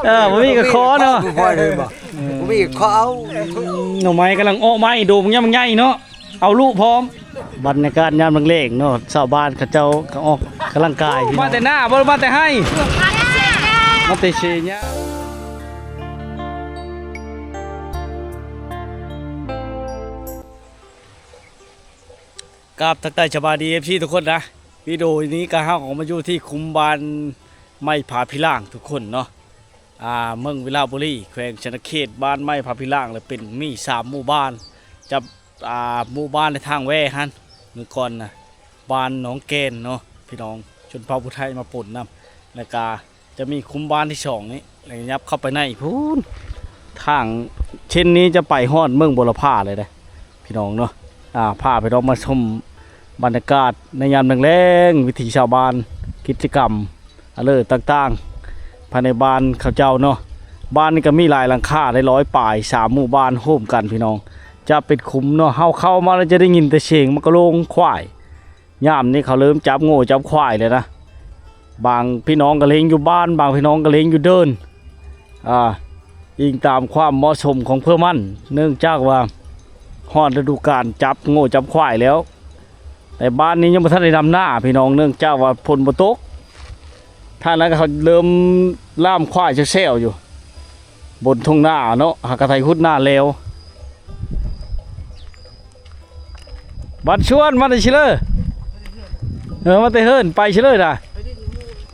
ເອີ ບໍ່ມີກໍຂໍເນາະ ບໍ່ມີກໍຂໍເອົາ. ໜໍ່ໄມ້ກຳລັງອອກມາອີກ ໂດກບັກໃຫຍ່ເນາະ ເອົາລູກພ້ອມ. ບັນຍາກາດຍາມແລງໆເນາະ ຊາວບ້ານເຂົາເຈົ້າກໍອອກກຳລັງກາຍ. ມາແຕ່ນາບໍ່ ມາແຕ່ໄຮ່? ມາແຕ່ເຊຍາ. ກາບທັກທາຍສະບາຍດີ ເອັຟຊີ ທຸກຄົນນະ. ວິດີໂອນີ້ກໍເຮົາກໍມາຢູ່ທີ່ຄຸ້ມບ້ານໄມ້ຜາພິລາງທຸກຄົນເນາະ. ອ່າ ເມືອງວິລະບູລີ ແຂວງສະຫວັນນະເຂດ. ບ້ານໄມ້ຜາພິລາງ ແລະ ເປັນມີສາມໝູ່ບ້ານ ຈະ ອ່າ ໝູ່ບ້ານໃນທາງແວ່ຫັ້ນ ເມື່ອກ່ອນນະ ບ້ານໜອງແກ່ນເນາະ ພີ່ນ້ອງ ຊົນເຜົ່າຜູ້ໄທມາປົນນຳ ແລ້ວກະຈະມີຄຸ້ມບ້ານທີສອງນີ້ ແລ້ວຫຍັບເຂົ້າໄປໃນພຸ້ນ. ທາງເສັ້ນນີ້ຈະໄປຮອດເມືອງບົວລະພາເລີຍເດ້ ພີ່ນ້ອງເນາະ. ອ່າ ພາພີ່ນ້ອງມາຊົມບັນຍາກາດໃນຍາມແລງໆ ວິຖີຊາວບ້ານ ກິດຈະກຳ ອາເລີຕ່າງໆ ພາຍໃນບ້ານເຂົາເຈົ້າເນາະ. ບ້ານນີ້ກໍມີຫຼາຍຫຼັງຄາ ໄດ້ຮ້ອຍປາຍ ສາມໝູ່ບ້ານໂຮມກັນ ພີ່ນ້ອງ. ຈະເປັນຄຸ້ມເນາະ ເຮົາເຂົ້າມາແລ້ວຈະໄດ້ຍິນແຕ່ສຽງໝາກກະໂລງຄວາຍ. ຍາມນີ້ເຂົາເລີ່ມຈັບງົວຈັບຄວາຍແລ້ວນະ. ບາງພີ່ນ້ອງກໍເລັງຢູ່ບ້ານ ບາງພີ່ນ້ອງກໍເລັງຢູ່ເດີ່ນ ອ່າ ອີງຕາມຄວາມເໝາະສົມຂອງເພື່ອມັນ ເນື່ອງຈາກວ່າຮອດລະດູການຈັບງົວຈັບຄວາຍແລ້ວ. ແຕ່ບ້ານນີ້ຍັງບໍ່ທັນໄດ້ດຳນາພີ່ນ້ອງ ເນື່ອງຈາກວ່າຝົນບໍ່ຕົກ. ທາງນັ້ນເຂົາເລີ່ມລ່າມຄວາຍແຊວໆຢູ່ ບົນທົ່ງນາເນາະ ຫາກະໄຖຂຸດນາແລ້ວ. ບັດຊວນມາແຕ່ຊິເລີ ເອີ ມາແຕ່ເຮືອນ ໄປຊິເລີນະ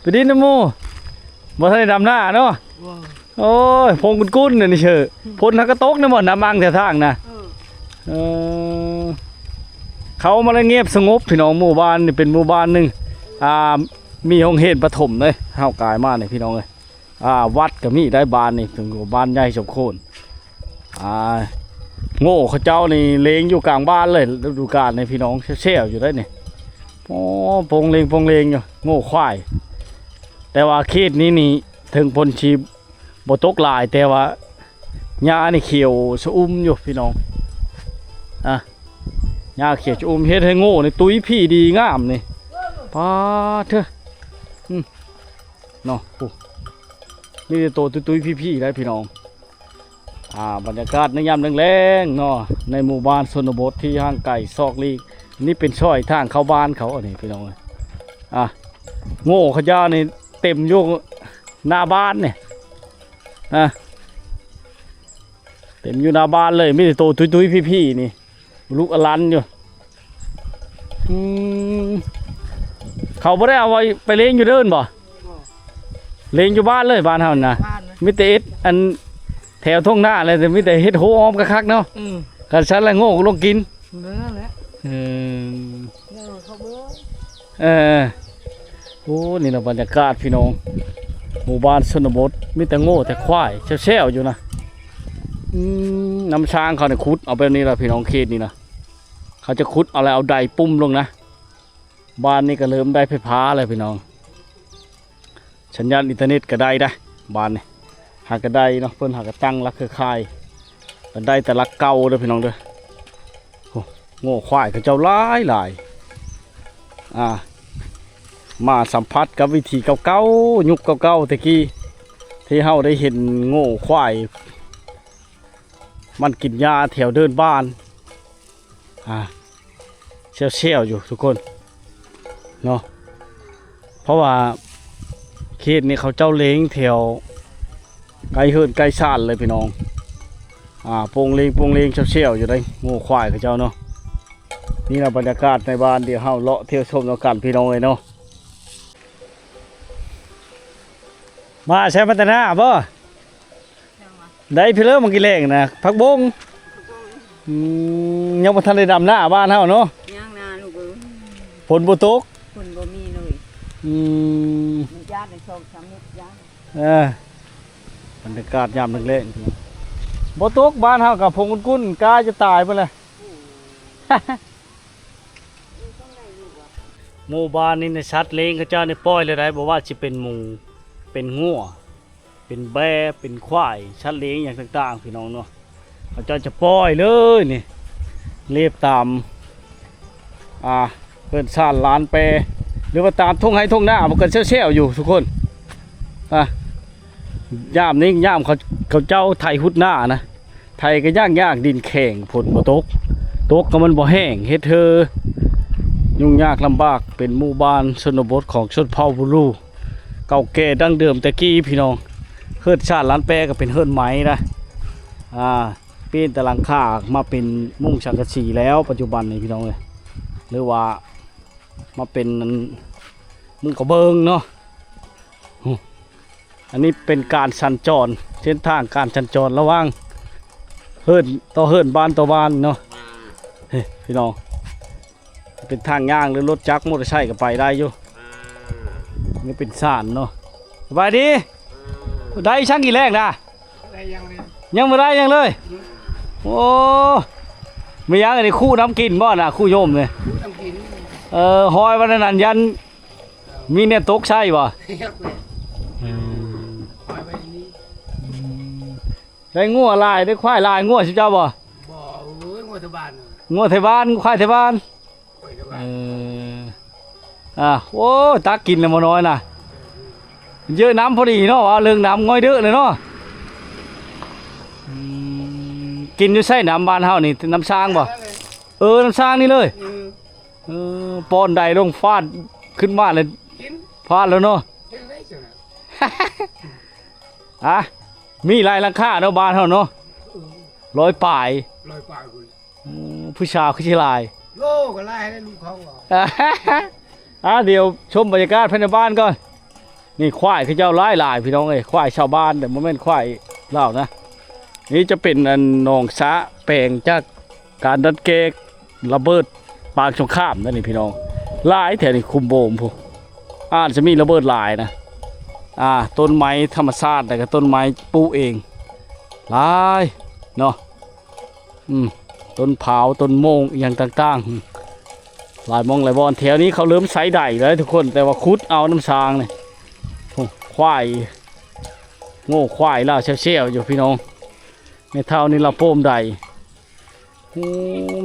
ໄປດິນນຳໝູ່ ບໍ່ທັນໄດ້ດຳນາເນາະ. ໂອ້ຍ ພົງກຸ້ນໆ ອັນນີ້ເຊີ ຝົນຫາກະຕົກນະ ບໍ່ນ້ຳອັ່ງແຖວທາງນະ. ເອີ ເອີ ເຂົ້າມາແລ້ວງຽບສະຫງົບ ພີ່ນ້ອງ. ໝູ່ບ້ານນີ້ເປັນໝູ່ບ້ານໜຶ່ງ ອ່າ ມີໂຮງຮຽນປະຖົມເດ້ ເຮົາກາຍມານີ້ ພີ່ນ້ອງເອີຍ. ອ່າ ວັດກໍມີໄດ້ ບ້ານນີ້ເປັນບ້ານໃຫຍ່ສົມຄວນ. ອ່າ ໂງ່ເຂົາເຈົ້ານີ້ເລງຢູ່ກາງບ້ານເລີຍ ລະດູການນີ້ ພີ່ນ້ອງ ແຊວໆຢູ່ໄດ໋ນີ້. ໂອ້ ໂປ່ງເລງໂປ່ງເລງຢູ່ ໂງ່ຄວາຍ. ແຕ່ວ່າເຂດນີ້ນີ້ ເຖິງຝົນຊິບໍ່ຕົກຫຼາຍ ແຕ່ວ່າຫຍ້ານີ້ຂຽວຊະອຸ່ມຢູ່ ພີ່ນ້ອງ. ອ່າ ຫຍ້າຂຽວຊະອຸ່ມ ເຮັດໃຫ້ໂງ່ນີ້ຕຸ້ຍພີດີງາມນີ້. ປາດເທີ ອືມ ເນາະ ໂອ້ ມີແຕ່ໂຕຕຸ້ຍໆພີໆໄດ໋ ພີ່ນ້ອງ. ອ່າ ບັນຍາກາດໃນຍາມແລງໆເນາະ ໃນໝູ່ບ້ານຊົນນະບົດທີ່ຫ່າງໄກສອກຫຼີກ. ນີ້ເປັນຊ່ອຍທາງເຂົ້າບ້ານເຂົາ ອັນນີ້ ພີ່ນ້ອງເອີຍ. ອ່າ ໂງ່ຂະຫຍ້ານີ້ເຕັມຢູ່ໜ້າບ້ານນີ້ ອ່າ ເຕັມຢູ່ໜ້າບ້ານເລີຍ ມີແຕ່ໂຕຕຸ້ຍໆພີໆນີ້. ລູກອະລັນຢູ່. ອືມ ເຂົາບໍ່ໄດ້ເອົາໄວ້ໄປເລງຢູ່ເດີ່ນບໍ່? ບໍ່ ເລງຢູ່ບ້ານເລີຍ ບ້ານເຮົານະ. ມີແຕ່ເຮັດອັນແຖວທົ່ງນາແຫຼະ ມີແຕ່ເຮັດໂຮອ້ອມຄັກໆເນາະ. ອືມ ຄັນຊັ້ນລະໂງ່ກໍລົງກິນ. ນັ້ນແຫຼະ ເອີ ເອີ ເຂົາເບິ່ງ ເອີ ໂອ້ ນີ້ລະບັນຍາກາດ ພີ່ນ້ອງ ໝູ່ບ້ານຊົນນະບົດ ມີແຕ່ໂງ່ແຕ່ຄວາຍແຊວໆຢູ່ນະ. ອືມ ນ້ຳຊ້າງເຂົານີ້ຂຸດເອົາແບບນີ້ລະ ພີ່ນ້ອງ ເຂດນີ້ນະ ເຂົາຈະຂຸດເອົາແລ້ວເອົາໄດປຸ້ມລົງນະ. ບ້ານນີ້ກໍເລີ່ມໄດ້ໄຟຟ້າແລ້ວ ພີ່ນ້ອງ. ສັນຍານອິນເຕີເນັດກໍໄດ້ໄດ໋ ບ້ານນີ້ ຫາກໍໄດ້ເນາະ ເພິ່ນຫາກໍຕັ້ງຫຼັກເຄືອຂ່າຍ ກໍໄດ້ແຕ່ຫຼັກເກົ່າເດີ ພີ່ນ້ອງເດີ. ໂອ້ ໂງ່ຄວາຍເຂົາເຈົ້າຫຼາຍໆ. ອ່າ ມາສຳຜັດກັບວິຖີເກົ່າໆ ຍຸກເກົ່າໆແຕ່ກີ້ ທີ່ເຮົາໄດ້ເຫັນໂງ່ຄວາຍມັນກິນຫຍ້າແຖວເດີ່ນບ້ານ. ອ່າ ແຊວໆຢູ່ທຸກຄົນເນາະ ເພາະວ່າເຂດນີ້ເຂົາເຈົ້າເລງແຖວໃກ້ເຮືອນໃກ້ຊານເລີຍ ພີ່ນ້ອງ. ອ່າ ໂປ່ງເລງໂປ່ງເລງແຊວໆຢູ່ໃດ໋ ໂງ່ຄວາຍເຂົາເຈົ້າເນາະ. ນີ້ລະບັນຍາກາດໃນບ້ານ ດຽວເຮົາເລາະທ່ຽວຊົມນຳກັນ ພີ່ນ້ອງເອີຍເນາະ. ມາໃຊ້ມາແຕ່ນາບໍ່? ໄດ້ພີ້ເລີ ມັນກິນແລງນະ ຜັກບົ້ງ. ອືມ ຍັງບໍ່ທັນໄດ້ດຳນາບ້ານເຮົາເນາະ. ຍັງນາລູກເອີຍ ຝົນບໍ່ຕົກ ຝົນບໍ່ມີເລີຍ. ອືມ ມັນຢ້ານໄດ້ສອງສາມມື້ຢ້ານ. ເອີ ບັນຍາກາດຍາມແລງໆ ບໍ່ຕົກ ບ້ານເຮົາກໍຜົງກຸ້ນໆ ກ້າຈະຕາຍພຸ້ນແຫຼະ. ໝູ່ບ້ານນີ້ນະ ສັດເລ້ງເຂົາເຈົ້ານີ້ປ່ອຍແລ້ວໄດ໋ ບໍ່ວ່າຊິເປັນໝູ ເປັນງົວ ເປັນແບ້ ເປັນຄວາຍ ສັດເລ້ງຫຍັງຕ່າງໆ ພີ່ນ້ອງເນາະ ເຂົາເຈົ້າຈະປ່ອຍເລີຍນີ້ ເລບຕາມ ອ່າ ເຮືອນຊານລານແປ ຫຼືວ່າຕາມທົ່ງໄຮ່ທົ່ງນາ ມັນກໍແຊວໆຢູ່ທຸກຄົນ. ອ່າ ຍາມນີ້ຍາມເຂົາ ເຂົາເຈົ້າໄຖຮຸດໜ້ານະ ໄຖກໍຍາກໆ ດິນແຂງ ຝົນບໍ່ຕົກ ຕົກກໍມັນບໍ່ແຫ້ງ ເຮັດເຮີຫຍຸ້ງຍາກລຳບາກ. ເປັນໝູ່ບ້ານຊົນນະບົດຂອງຊົນເຜົ່າບູຣູ ເກົ່າແກ່ດັ້ງເດີມແຕ່ກີ້ພີ່ນ້ອງ. ເຮືອນຊານລ້ານແປກໍເປັນເຮືອນໄມ້ນະ ອ່າ ປ່ຽນແຕ່ຫຼັງຄາມາເປັນມຸງສັງກະສີແລ້ວປັດຈຸບັນນີ້ພີ່ນ້ອງເອີຍ ຫຼືວ່າມາເປັນອັນມຸງກະເບື້ອງເນາະ. ອັນນີ້ເປັນການສັນຈອນ ເສັ້ນທາງການສັນຈອນລະຫວ່າງເຮືອນຕໍ່ເຮືອນ ບ້ານຕໍ່ບ້ານເນາະ. ເຮີ້ຍ ພີ່ນ້ອງ ເປັນທາງຍ່າງ ຫຼືລົດຈັກ ມໍເຕີໄຊກໍໄປໄດ້ຢູ່. ນີ້ເປັນສານເນາະ. ສະບາຍດີ. ໄດ້ຊ່າງກິນແລງນະ? ໄດ້ຍັງເລີຍ ຍັງບໍ່ໄດ້ຫຍັງເລີຍ. ໂອ້ ແມ່ນຫຍັງອັນນີ້ ຄູ່ນຳກິນບໍ່ນະ? ຄູ່ໂຍມນີ້ ຄູ່ນຳກິນ. ເອີ ຫ້ອຍໄວ້ນັ້ນ ຢ້ານມີແນວຕົກໃສ່ບໍ່? ຮອຍໄວ້ນີ້ ຮອຍໄວ້ນີ້. ອືມ ໄດ້ງົວຫຼາຍ ໄດ້ຄວາຍຫຼາຍ ງົວຊິເຈົ້າບໍ່? ບໍ່ ໂອ້ຍ ງົວແຖວບ້ານ ງົວແຖວບ້ານ ຄວາຍແຖວບ້ານ. ເອີ ອ່າ ໂອ້ຍ ຕັກກິນແລ້ວໝໍນ້ອຍນະ ເຢີະນ້ຳພໍດີເນາະ ວ່າເລື່ອງນ້ຳງ່ອຍເດີເລີຍເນາະ. ອືມ ກິນຢູ່ໃສນ້ຳບ້ານເຮົານີ້? ນ້ຳສ້າງບໍ່? ເອີ ນ້ຳສ້າງນີ້ເລີຍ. ເອີ ເອີ ປ້ອນໄດລົງຟາດຂຶ້ນມາແລ້ວ ກິນ ຟາດແລ້ວເນາະ. ກິນໄດ້ຈັ່ງນັ້ນ. ອ່ະ ມີຫຼາຍຫຼັງຄາເນາະ ບ້ານເຮົາເນາະ. ເອີ ຮ້ອຍປາຍ ຮ້ອຍປາຍພຸ້ນ. ໂອ້ ຜູ້ສາວຄືຊິຫຼາຍ. ໂລ ກໍຫຼາຍແລ້ວ ລູກເຂົາ. ອ່າ ດຽວຊົມບັນຍາກາດພາຍໃນບ້ານກ່ອນ. ນີ້ຄວາຍເຂົາເຈົ້າຫຼາຍໆ ພີ່ນ້ອງເອີຍ ຄວາຍຊາວບ້ານເດ້ ບໍ່ແມ່ນຄວາຍລາວນະ. ນີ້ຈະເປັນອັນໜອງສະແປງຈາກການດັດແກ້ລະເບີດປາງສົງຄາມນັ້ນນີ້ພີ່ນ້ອງ. ຫຼາຍແຖວນີ້ ຄຸ້ມໂບມພຸ້ນ ອາດຈະມີລະເບີດຫຼາຍນະ. ອ່າ ຕົ້ນໄມ້ທຳມະຊາດ ແລ້ວກໍຕົ້ນໄມ້ປູກເອງ ຫຼາຍເນາະ. ອືມ ຕົ້ນພ້າວ ຕົ້ນໂມງ ອີ່ຫຍັງຕ່າງໆ ຫຼາຍໝ່ອງຫຼາຍບ່ອນ. ແຖວນີ້ເຂົາເລີ່ມໃຊ້ໄດແລ້ວທຸກຄົນ ແຕ່ວ່າຂຸດເອົານ້ຳຊາງນີ້. ໂອ້ ຄວາຍ ໂງ່ ຄວາຍລາວແຊວໆຢູ່ພີ່ນ້ອງ. ແມ່ເຖົ້ານີ້ລາວໂປ້ມໄດ. ໂອ້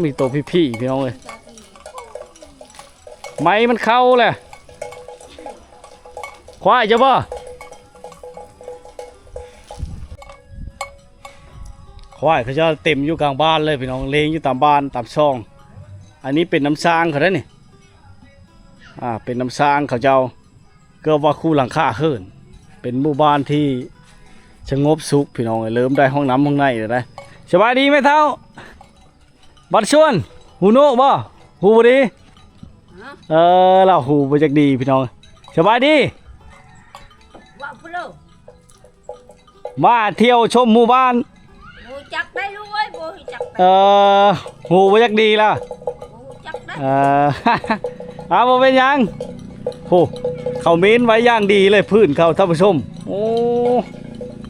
ມີໂຕພີ້ໆ ພີ່ນ້ອງເອີຍ ໄມ້ມັນເຂົ້າແຫຼະ. ຄວາຍເຈົ້າບໍ່? ຄວາຍເຂົາເຈົ້າເຕັມຢູ່ກາງບ້ານເລີຍພີ່ນ້ອງ ເລງຢູ່ຕາມບ້ານຕາມຊ່ອງ. ອັນນີ້ເປັນນ້ຳສ້າງເຂົາເດ້ນີ້ ອ່າ ເປັນນ້ຳສ້າງເຂົາເຈົ້າ ເກືອບວ່າຄູ່ຫຼັງຄາເຮືອນ. ເປັນໝູ່ບ້ານທີ່ສະຫງົບສຸກພີ່ນ້ອງເອີຍ ເລີ່ມໄດ້ຫ້ອງນ້ຳຫ້ອງໃນແລ້ວນະ. ສະບາຍດີແມ່ເຖົ້າ ບັດຊວນ ຮູ້ໂນະບໍ່? ຮູ້ບໍ່ດີ? ຮະ? ເອີ ລາວຮູ້ບໍ່ຈັກດີພີ່ນ້ອງ. ສະບາຍດີ. ວ່າພຸ້ນເລີ ມາທ່ຽວຊົມໝູ່ບ້ານ. ບໍ່ຮູ້ຈັກໄດ໋ລູກເອີຍ ບໍ່ຮູ້ຈັກໄດ໋. ເອີ ຮູ້ບໍ່ຈັກດີລະ ບໍ່ຮູ້ຈັກໄດ໋. ເອີ ອ່າ ບໍ່ເປັນຫຍັງ. ໂຫ ເຂົາເມນໄວ້ຢ່າງດີເລີຍ ພື້ນເຂົາ ທ່ານຜູ້ຊົມ. ໂອ້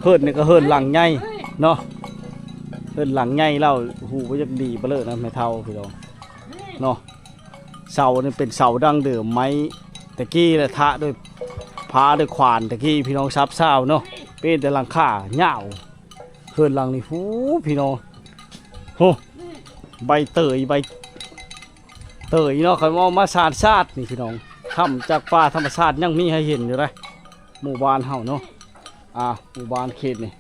ເຮືອນນີ້ກໍເຮືອນຫຼັງໃຫຍ່ເນາະ ເຮືອນຫຼັງໃຫຍ່. ລາວຮູ້ບໍ່ຈັກດີປານເລີນະ ແມ່ເຖົ້າພີ່ນ້ອງເນາະ. ເສົານີ້ເປັນເສົາດັ້ງເດີມ ໄມ້ແຕ່ກີ້ ແລະ ທະດ້ວຍ ພາດ້ວຍຂວານແຕ່ກີ້ ພີ່ນ້ອງ ສັບຊາວເນາະ. ເປັນແຕ່ຫຼັງຄາຍາວ ເຮືອນຫຼັງນີ້ ໂຫ ພີ່ນ້ອງ ໂຫ ໃບເຕີຍ ໃບເຕີຍເນາະ. ຄັນວ່າມາສານຊາດນີ້ພີ່ນ້ອງ ຖ້ຳຈາກປ່າທຳມະຊາດຍັງມີໃຫ້ເຫັນຢູ່ເດ້ ໝູ່ບ້ານເຮົາເນາະ. ອ່າ ໝູ່ບ້ານເຂດນີ້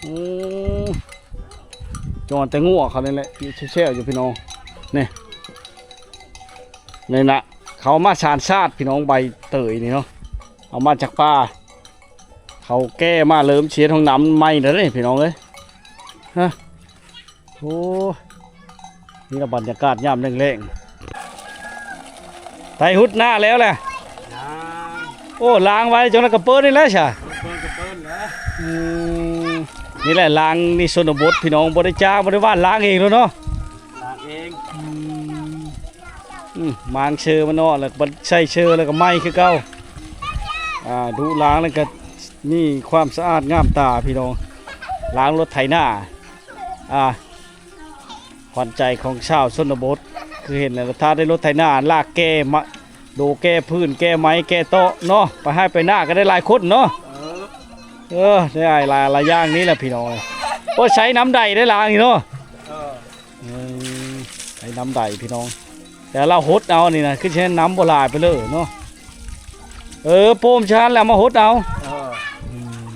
ໂອ້ ຈອນແຕ່ງົວເຂົານີ້ແຫຼະ ແຊວໆຢູ່ພີ່ນ້ອງ. ນີ້ ນີ້ນະ ເຂົາມາສານຊາດພີ່ນ້ອງ ໃບເຕີຍນີ້ເນາະ ເອົາມາຈາກປ່າ ເຂົາແກ່ມາເລີ່ມຊິເຮັດຫ້ອງນ້ຳໃໝ່ແລ້ວເດ້ພີ່ນ້ອງເອີຍ. ຮະ ໂອ້ ນີ້ລະບັນຍາກາດຍາມແລງໆ ໄຖຮຸດໜ້າແລ້ວແຫຼະ. ໂອ້ ລ້າງໄວ້ຈັ່ງນັ້ນກະເປີນນີ້ແຫຼະຊະ. ເປີນກະເປີນແຫຼະ. ອືມ ນີ້ແຫຼະ ລ້າງນີ້ຊົນນະບົດພີ່ນ້ອງ ບໍ່ໄດ້ຈ້າງ ບໍ່ໄດ້ຫວ່ານ ລ້າງເອງໂລດເນາະ. ລ້າງເອງ. ອືມ ອືມ ມ້າງເຊີມັນເນາະ ແລ້ວກໍໃສ່ເຊີ ແລ້ວກໍໃໝ່ຄືເກົ່າ. ອ່າ ດຸລ້າງ ແລ້ວກໍມີຄວາມສະອາດງາມຕາພີ່ນ້ອງ. ລ້າງລົດໄຖນາ ອ່າ ຂວັນໃຈຂອງຊາວຊົນນະບົດ ຄືເຫັນແລ້ວ ຖ້າໄດ້ລົດໄຖນາ ລາກແກ່ມາ ໂດແກ່ພື້ນ ແກ່ໄມ້ ແກ່ເຕາະເນາະ ໄປໄຮ່ໄປນາກໍໄດ້ຫຼາຍຄົນເນາະ. ເອີ ເອີ ໄດ້ຫຼາຍ ຫຼາຍຢ່າງນີ້ແຫຼະພີ່ນ້ອງເອີຍ. ໂອ້ ໃຊ້ນ້ຳໃດໄດ້ລ້າງນີ້ເນາະ. ເອີ ອືມ ໃຊ້ນ້ຳໃດພີ່ນ້ອງ ແຕ່ລາວຫົດເອົານີ້ນະ ຄືຊິໃຊ້ນ້ຳບໍ່ຫຼາຍປານເລີເນາະ. ເອີ ໂປ້ມຊັ້ນແລ້ວມາຫົດເອົາ. ເອີ ອືມ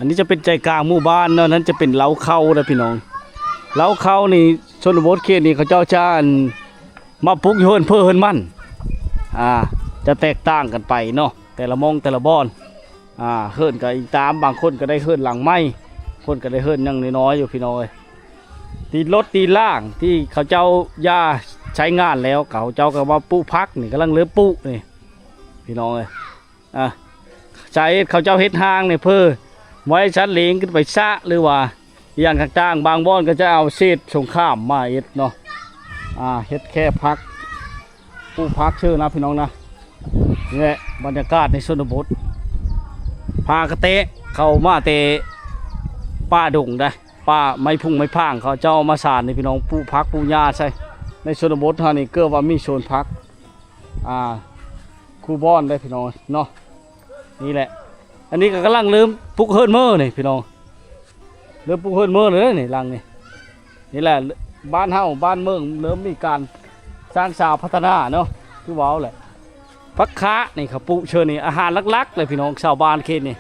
ອັນນີ້ຈະເປັນໃຈກາງໝູ່ບ້ານເນາະ, ນັ້ນຈະເປັນເລົ້າເຂົ້າເດີພີ່ນ້ອງ. ເລົ້າເຂົ້ານີ້ ຊົນນະບົດເຂດນີ້ ເຂົາເຈົ້າຈະ ອັນ ມາປູກຢູ່ເຮືອນເພີເຮືອນມັນ ອ່າ ຈະແຕກຕ່າງກັນໄປເນາະ ແຕ່ລະໝ່ອງແຕ່ລະບ່ອນ. ອ່າ ເຮືອນກໍອີງຕາມ, ບາງຄົນກໍໄດ້ເຮືອນຫຼັງໃໝ່, ຄົນກໍໄດ້ເຮືອນຫຍັງນ້ອຍໆຢູ່ພີ່ນ້ອງເອີຍ. ຕີນລົດຕີນລ່າງທີ່ເຂົາເຈົ້າຢ່າໃຊ້ງານແລ້ວ ເຂົາເຈົ້າກໍມາປູກຜັກນີ້, ກຳລັງເລີ່ມປູກນີ້ພີ່ນ້ອງເອີຍ. ອ່າ ໃຊ້ເຂົາເຈົ້າເຮັດຮ່າງນີ້ເພື່ອໄວ້ສັດລ້ຽງຂຶ້ນໄປຊະ ຫຼືວ່າ ອີ່ຫຍັງຕ່າງໆ. ບາງບ່ອນກໍຈະເອົາເສດສົງຄາມມາເຮັດເນາະ, ອ່າ ເຮັດແຄ່ຜັກ ປູກຜັກຊື່ນະພີ່ນ້ອງນະ. ນີ້ແຫຼະບັນຍາກາດໃນຊົນນະບົດ, ພາກະແຕະເຂົ້າມາແຕ່ປ່າດົງໄດ໋, ປ່າໄມ້ພຸ່ງໄມ້ພາງ ເຂົາເຈົ້າເອົາມາສານນີ້ພີ່ນ້ອງ, ປູກຜັກປູກຫຍ້າໃສ່. ໃນຊົນນະບົດເຮົານີ້ເກືອບວ່າມີສວນຜັກ ອ່າ ຄູ່ບ່ອນໄດ໋ພີ່ນ້ອງເນາະ. ນີ້ແຫຼະ ອັນນີ້ກໍກຳລັງເລີ່ມປຸກເຮືອນເມີນີ້ພີ່ນ້ອງ, ເລີ່ມປຸກເຮືອນເມີແລ້ວນີ້ ຫຼັງນີ້. ນີ້ແຫຼະ ບ້ານເຮົາ ບ້ານເມືອງເລີ່ມມີການສ້າງສາພັດທະນາເນາະ, ຄືເວົ້າແຫຼະ. ຜັກຄານີ້ເຂົາປູກເຊີນີ້ ອາຫານຫຼັກໆເລີຍພີ່ນ້ອງ, ຊາວບ້ານເຂດນີ້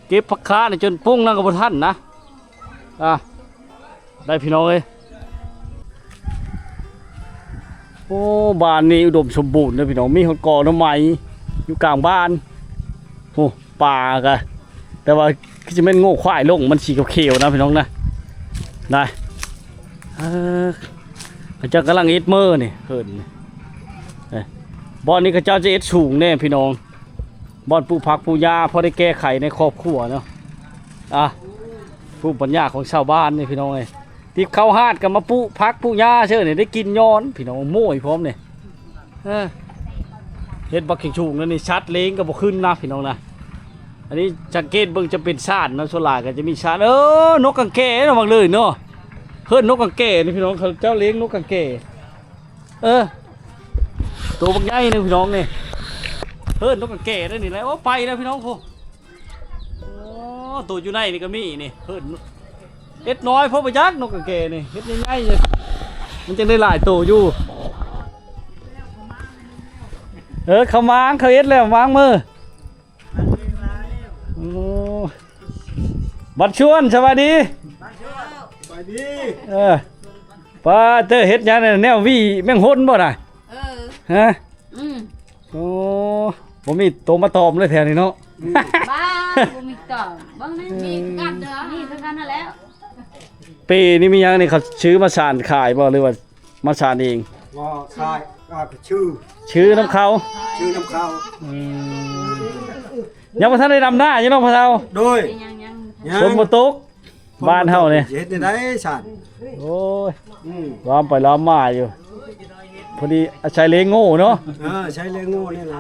ເກັບຜັກຄານີ້ຈົນປຸງນັ້ນກໍບໍ່ທັນນະ. ອ່າ ໄດ້ພີ່ນ້ອງເອີຍ. ໂອ້ ບ້ານນີ້ອຸດົມສົມບູນເດີພີ່ນ້ອງ, ມີຮອດກໍໜໍ່ໄມ້ຢູ່ກາງບ້ານ. ໂອ້ ປ່າກະ ແຕ່ວ່າຄືຊິແມ່ນງົວຄວາຍລົງ, ມັນສີຂຽວໆນະພີ່ນ້ອງນະ. ໄດ້ ເອີ ເຂົາເຈົ້າກຳລັງເຮັດເມີນີ້ ເຮີນ ເອີ ບ່ອນນີ້ເຂົາເຈົ້າຈະເຮັດສູງແດ່ພີ່ນ້ອງ. ບ່ອນປູກຜັກປູກຫຍ້າ ພໍໄດ້ແກ້ໄຂໃນຄອບຄົວເນາະ. ອ່ະ ພູມປັນຍາຂອງຊາວບ້ານນີ້ພີ່ນ້ອງເອີຍ, ຕິບເຂົ້າຫາດກໍມາປູກຜັກປູກຫຍ້າເຊີນີ້ ໄດ້ກິນຍ້ອນພີ່ນ້ອງ, ໂມ້ຍພ້ອມນີ້. ເອີ ເຮັດບັກເຂັງສູງແລ້ວນີ້ ສັດເລ້ງກໍບໍ່ຂຶ້ນນະພີ່ນ້ອງນະ. ອັນນີ້ສັງເກດເບິ່ງຈະເປັນຊານເນາະ, ສ່ວນຫຼາຍກໍຈະມີຊານ. ເອີ ນົກກາງແກເນາະ ບັກເລີຍເນາະ, ເອີ້ນນົກກາງແກນີ້ພີ່ນ້ອງ, ເຂົາເຈົ້າລ້ຽງນົກກາງແກ. ເອີ ໂຕບັກໃຫຍ່ໜຶ່ງພີ່ນ້ອງນີ້, ເອີ້ນນົກກາງແກໄດ້ນີ້ແຫຼະ. ໂອ້ ໄປແລ້ວພີ່ນ້ອງ. ໂອ້ ໂອ້ ໂຕຢູ່ໃນນີ້ກໍມີນີ້, ເອີ້ນ ເຮັດນ້ອຍພໍບໍ່ຈັກນົກກາງແກນີ້, ເຮັດໃຫຍ່ໆ ມັນຈັ່ງໄດ້ຫຼາຍໂຕຢູ່. ເອີ ເຂົາມາງ ເຂົາເຮັດແລ້ວມາງມື. ໂອ້ ບັດຊວນ ສະບາຍດີ. ສະບາຍດີ. ເອີ ປ້າເຕີ ເຮັດຫຍັງນະ? ແນວຫວີແມງຫົນບໍ່ນະ? ເອີ ຮະ? ອືມ ໂອ້ ບໍ່ມີໂຕມາຕອມເລີຍແຖວນີ້ເນາະ. ອືມ ບ້າ ບໍ່ມີຕອມ. ເບິ່ງນີ້ ມີຄືກັນເດີ ມີຄືກັນຫັ້ນແຫຼະ. ເປນີ້ມີຫຍັງນີ້? ເຂົາຊື້ມາສານຂາຍບໍ່ ຫຼືວ່າມາສານເອງ? ບໍ່ ຂາຍ ອ່າ ຊື້ ຊື້ນຳເຂົາ ຊື້ນຳເຂົາ. ອືມ ຍັງບໍ່ທັນໄດ້ດຳນາຢູ່ເນາະພໍ່ເຖົ້າ. ໂດຍ ຍັງໆ ຝົນບໍ່ຕົກ ບ້ານເຮົານີ້ ຊິເຮັດແນວໃດຊະ? ໂອ້ຍ ອືມ ລອມໄປລອມມາຢູ່ ພໍດີອາໄສເລໂງ່ເນາະ. ເອີ ໃຊ້ເລໂງ່ນີ້ລະ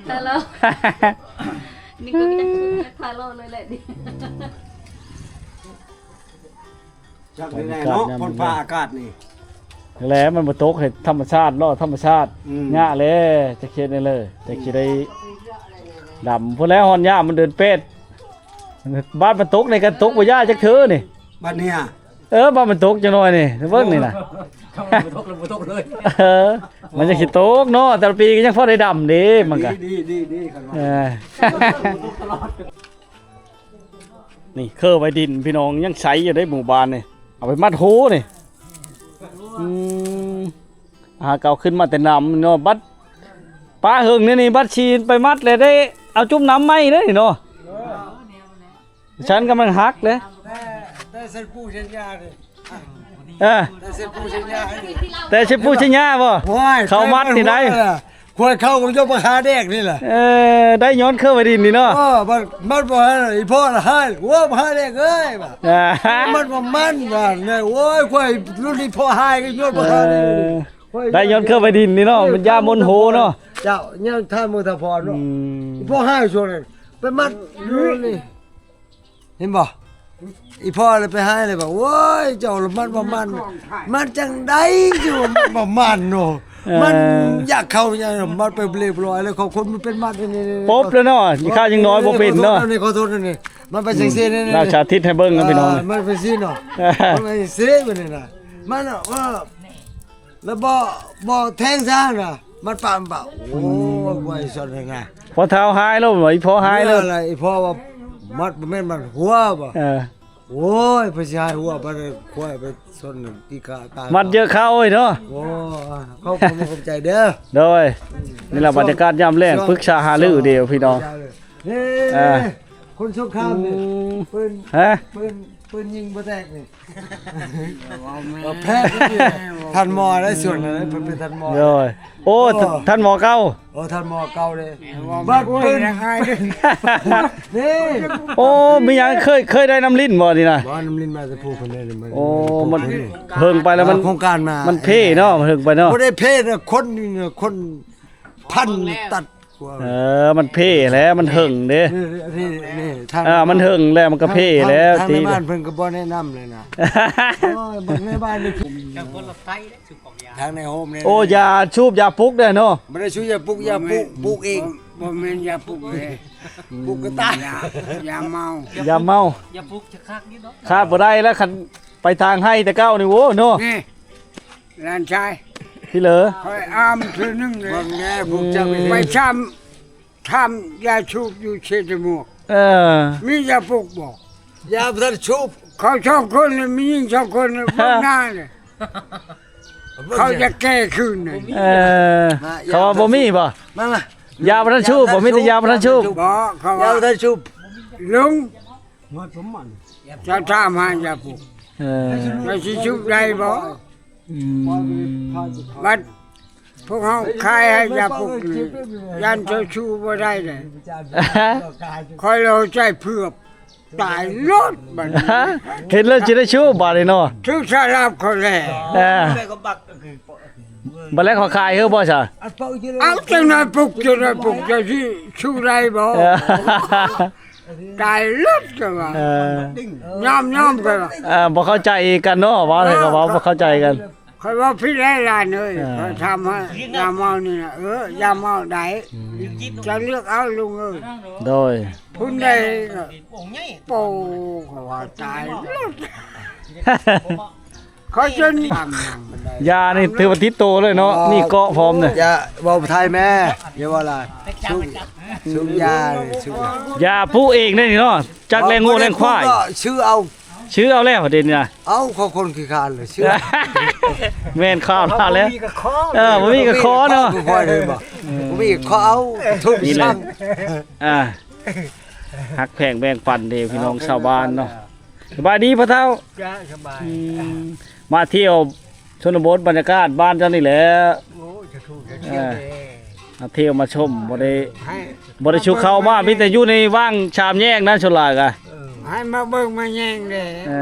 ຮາໂລ ນີ້ກໍມີແຕ່ຄືຮາໂລເລີຍແຫຼະ. ອືມ ຈັກແນ່ເນາະ ຝົນຟ້າອາກາດນີ້ ແຫຼະ ມັນບໍ່ຕົກ ເຮັດທຳມະຊາດ ເລາະທຳມະຊາດ. ອືມ ຍາກແຫຼະ ຈະເຮັດແນວໃດ ແຕ່ຊິໄດ້ດຳ. ພຸ້ນແຫຼະ ຮອດຍາມມັນເດືອນແປດ ບາດມັນຕົກນີ້ກໍຕົກບໍ່ຢາກຈັກເທື່ອນີ້ ບາດນີ້. ເອີ ບາດມັນຕົກຈັກໜ້ອຍນີ້ ເບິ່ງນີ້ນະ ບໍ່ຕົກແລ້ວ ບໍ່ຕົກເລີຍ. ເອີ ມັນຍັງຊິຕົກເນາະ ແຕ່ລະປີກໍຍັງພໍໄດ້ດຳເດ້ ມັນກໍ ດີໆໆໆ ຄັນວ່າ ເອີ ນີ້ເຄີໄວດິນພີ່ນ້ອງ ຍັງໃສຢູ່ເດ້ ໝູ່ບ້ານນີ້ ເອົາໄປມັດໂຮນີ້. ອືມ ຫາເກົ່າຂຶ້ນມາແຕ່ນ້ຳເນາະ ບັດປາເຫິງນີ້ນີ້ ບັດຊິໄປມັດແລ້ວໄດ້ເອົາຈຸ່ມນ້ຳໃໝ່ເດ້ນີ້ເນາະ. ສັນກຳລັງຫັກເດ້ ແຕ່ ແຕ່ສັນປູສັນຍາເດ້. ເອີ ແຕ່ສັນປູສັນຍາ ແຕ່ສັນປູສັນຍາບໍ່? ໂອ້ຍ ເຂົ້າມັດນີ້ໄດ້ ຄວາຍເຂົ້າກໍຍົກມາຫາແດກນີ້ແຫຼະ. ເອີ ໄດ້ຍ້ອນເຄີໄວດິນນີ້ເນາະ. ເອີ ມັນ ມັນບໍ່ໃຫ້ ອີ່ພໍ່ລະໃຫ້ ໂອ້ຍ ບໍ່ໃຫ້ແດກເອີຍ ວ່າ ອ່າ ມັນບໍ່ມັນວ່າ ໂອ້ຍ ຄວາຍລຸ້ນນີ້ພໍ່ໃຫ້ກໍຍ້ອນບໍ່ໃຫ້. ເອີ ໄດ້ຍ້ອນເຄື່ອໄວດິນນີ້ເນາະ ເອີ ມັນຢາມົນໂຫເນາະ. ເຈົ້າ ຍັງທ່ານເມືອງທ່າພອນເນາະ. ອືມ ພໍ່ໃຫ້ຊ່ວງນັ້ນໄປມັດຢູ່ນີ້ ເຫັນບໍ່? ອີ່ພໍ່ລະໄປໃຫ້ເລີຍວ່າ ໂອ້ຍ ເຈົ້າລະມັດບໍ່ມັນ ມັນຈັ່ງໃດຢູ່ມັນບໍ່ມັນເນາະ. ເອີ ມັນຢາກເຂົ້າຫຍັງມັນໄປເບລະບລອຍແລ້ວ ຂອງຄົນມັນເປັນມັດນີ້ ປົບແລ້ວເນາະ. ຂ້າຍັງນ້ອຍບໍ່ເປັນເນາະ. ນີ້ ຂໍໂທດນີ້ ມັນໄປຈັ່ງຊີ້ນີ້ ລາວສາທິດໃຫ້ເບິ່ງນະພີ່ນ້ອງ. ເອີ ມັນໄປຊີ້ເນາະ ເອີ ມັນໄປຊີ້ນີ້ນະ ມັນ ເອີ ແລ້ວບໍ່ ບໍ່ແທງຊະນະ ມັນປາມເບົາ. ໂອ້ຍ ອືມ ໄວຊັ້ນນະ ພໍ່ເຖົ້າຮ້າຍໂລດ ອີ່ພໍ່ຮ້າຍໂລດ. ອີ່ພໍ່ວ່າ ມັດບໍ່ແມ່ນມັດຫົວບໍ່? ເອີ ໂອ້ຍ ເພິ່ນຊິໃຫ້ຫົວໄປ ຄວາຍໄປຊົນຕີກາຕາຍ ມັດເຢີກເຂົ້າເອີຍເນາະ. ໂອ້ ຂອບໃຈເດີ ໂດຍ. ນີ້ລະບັນຍາກາດຍາມແລງ ປຶກສາຫາລືເດີພີ່ນ້ອງ. ເອີ ຄົນສົງຄາມນີ້ ປືນ ຮະ ປືນ ປືນຍິງບໍ່ແຕກນີ້. ແພດ ທ່ານໝໍໄດ້ສ່ວນນັ້ນ ເພິ່ນເປັນທ່ານໝໍ. ໂດຍ ໂອ້ ໂອ້ ທ່ານໝໍເກົ່າ. ໂອ້ ທ່ານໝໍເກົ່າເດ້. ບັດເພິ່ນ ນີ້ ໂອ້ ມີຫຍັງ ເຄີຍ ເຄີຍໄດ້ນ້ຳລິ້ນບໍ່ນີ້ນະ? ບໍ່ ນ້ຳລິ້ນມາແຕ່ຜູ້ເພິ່ນເດ້. ໂອ້ ມັນເຫິງໄປແລ້ວ ມັນ ໂຄງການມາ ມັນເພເນາະ ເຫິງໄປເນາະ. ບໍ່ໄດ້ເພນະ ຄົນນີ້ນະ ຄົນພັນຕັດ. ເອີ ມັນເພແລ້ວ ມັນເຫິງເດ້. ນີ້ ນີ້ ນີ້ ທາງ ອ່າ ມັນເຫິງແລ້ວ ມັນກໍເພແລ້ວ ທາງ ທາງໃນບ້ານເພິ່ນກໍບໍ່ແນະນຳເລີຍນະ. ໂອ້ຍ ບັກໃນບ້ານນີ້ ທາງໃນໂຮມນີ້ ໂອ້ ຢາສູບຢາປຸກເດ້ເນາະ. ບໍ່ໄດ້ສູບຢາປຸກ ຢາປຸກ ປຸກເອງ. ບໍ່ແມ່ນຢາປຸກເດ້ ປຸກກະຕ່າຍ ຢາ ຢາເມົາ ຢາເມົາ. ຢາປຸກຈະຄັກຢູ່ເນາະ ຂາດບໍ່ໄດ້ແລ້ວ ຄັນໄປທາງໄຮ່ແຕ່ເກົ່ານີ້ ໂອ້ ເນາະ. ນີ້ ຫຼານຊາຍ ພີ່ເລີ ຂ້ອຍອ້າມເທື່ອໜຶ່ງເດ້. ເບິ່ງແດ່ ພວກເຈົ້າໄປ ໄປຊຳ ຖາມຢາສູບຢູ່ເຊຕະໝວກ. ເອີ ມີຢາປຸກບໍ່? ຢາບໍ່ທັນສູບ. ເຂົາສອງຄົນນີ້ ມີຍິງສອງຄົນນີ້ ເບິ່ງໜ້າເລີຍ ເຂົາຈະແກ້ຄືນນີ້. ເອີ ເຂົາວ່າບໍ່ມີບໍ່? ມາ ມາ ຢາບໍ່ທັນສູບບໍ່? ມີແຕ່ຢາບໍ່ທັນສູບ. ບໍ່ ເຂົາວ່າຢາບໍ່ທັນສູບ. ລຸງ ເຈົ້າຖາມຫາຢາປຸກ ເອີ ວ່າຊິສູບໄດ້ບໍ່? ອືມ ບັດພວກເຮົາຂາຍໃຫ້ຢາປຸກນີ້ ຢ້ານເຈົ້າຊູ້ບໍ່ໄດ້ເດ້. ຂ້ອຍລະໃຈເຜືອກຕາຍໂລດບັດນີ້. ເຫັນແລ້ວຊິໄດ້ຊູ້ບາດນີ້ເນາະ. ຖືກສາລາບເຂົາແລ້ວ. ເອີ ບັດແລ້ວເຂົາຂາຍເຮີບໍ່ຊະ? ເອົາ ຈັ່ງໜ້ອຍປຸກ ຈັ່ງໜ້ອຍປຸກ ເຈົ້າຊິສູ້ໄດ້ບໍ່? ເອີ ຕາຍເລີດ ກໍວ່າ. ເອີ ຍອມ ຍອມ ກໍວ່າ. ເອີ ບໍ່ເຂົ້າໃຈກັນເນາະ ເວົ້າໃຫ້ເຂົາເວົ້າ ບໍ່ເຂົ້າໃຈກັນ. ຂ້ອຍເວົ້າຜິດແລ້ວຫຼານເອີຍ. ເອີ ຂ້ອຍຖາມວ່າຢາເມົານີ້ນະ. ເອີ ຢາເມົາໄດ້. ອືມ ເຈົ້າເລືອກເອົາລຸງເອີຍ. ໂດຍ ຜູ້ໃດກໍໂປ ເຂົາວ່າຕາຍໂລດ. ເຂົາຈົນ ຢານີ້ຖືວ່າຕິດໂຕເລີຍເນາະ. ອໍ ນີ້ເກາະພ້ອມເນາະ. ຢ່າເວົ້າໄທແມ່ ຢ່າເວົ້າຫຼາຍ. ຊຸກ ຊຸກຢາ ຊຸກຢາ ຢາປູກເອງເດ້ນີ້ເນາະ. ຈັກແລ້ງງົວແລ້ງຄວາຍ ຊື້ເອົາ ຊື້ເອົາແລ້ວເດນີ້ນະ. ເອົາ ຂອງຄົນຂີ້ຄ້ານເລີຍ ຊື້. ແມ່ນຂ່າວລາວແລ້ວ. ເອີ ບໍ່ມີກໍຂໍເນາະ. ບໍ່ມີກໍຂໍເອົາ ທຸກ ນີ້ແຫຼະ ສັ່ງ. ອ່າ ຮັກແພງແບ່ງປັນເດ້ພີ່ນ້ອງຊາວບ້ານເນາະ. ສະບາຍດີພໍ່ເຖົ້າ. ຈ້າ ສະບາຍ. ອືມ ມາທ່ຽວຊົນນະບົດ ບັນຍາກາດບ້ານເຈົ້ານີ້ແຫຼະ. ໂອ້ຍ ສາທຸ ເອີ ມາທ່ຽວມາຊົມ. ບໍ່ໄດ້ ໃຫ້ ບໍ່ໄດ້ຊຸກເຂົ້າມາ ມີແຕ່ຢູ່ໃນຫວ່າງສາມແຍກນະ ສ່ວນຫຼາຍກະ. ເອີ ໃຫ້ມາເບິ່ງມາແຍງແດ່. ເອີ